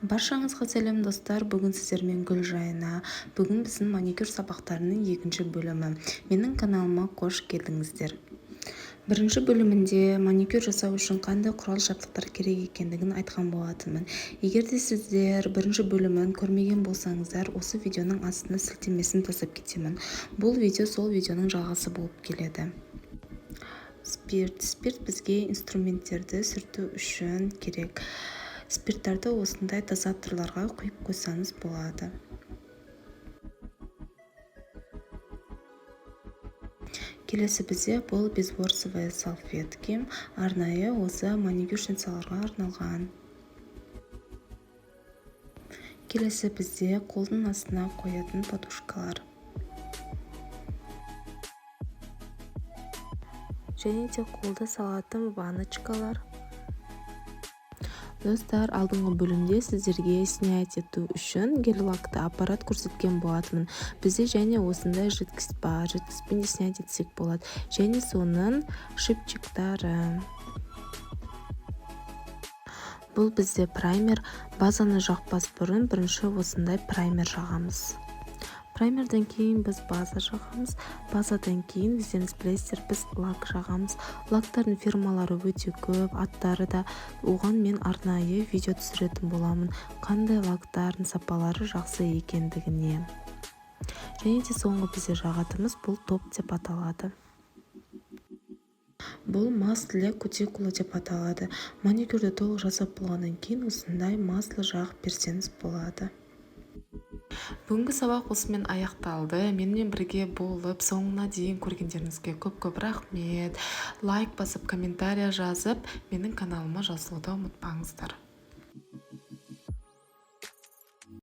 Баршаңызға сәлем, достар! Бүгін сіздермен Гүлжайна. Бүгін біздің маникюр сабақтарының екінші бөлімі. Менің каналыма қош келдіңіздер! Бірінші бөлімінде маникюр жасау үшін қандай құрал-жабдықтар керек екендігін айтқан болатынмын. Егер де сіздер бірінші бөлімін көрмеген болсаңыздар, осы видеоның астына сілтемесін тастап кетемін. Бұл видео сол видеоның жалғасы болып келеді. Спирт. Спирт бізге инструменттерді сүрту үшін керек. Спирттарды осындай дозаторларға құйып қойсаңыз болады. Келесі бізде бұл безворсовые салфетки, арнайы осы маникюрщицаларға арналған. Келесі бізде қолдың астына қоятын подушкалар және де қолды салатын ванночкалар. Достар, алдыңғы бөлімде сіздерге снять ету үшін гель лакты аппарат көрсеткен болатынмын. Бізде және осындай жидкость бар, жидкостьпен де снять етсек болады және соның щипчиктары. Бұл бізде праймер. Базаны жақпас бұрын бірінші осындай праймер жағамыз. Праймерден кейін біз база жағамыз. Базадан кейін, өздеріңіз білесіздер, біз лак жағамыз. Лактардың фирмалары өте көп, аттары да. Оған мен арнайы видео түсіретін боламын, қандай лактардың сапалары жақсы екендігіне. Және де соңғы бізде жағатынымыз бұл топ деп аталады. Бұл масло для кутикулы деп аталады. Маникюрді толық жасап болғаннан кейін осындай масло жағып берсеңіз болады. Бүгінгі сабақ осымен аяқталды. Менімен бірге болып, соңына дейін көргендеріңізге көп-көп рахмет. Лайк басып, комментария жазып, менің каналыма жазылуды ұмытпаңыздар.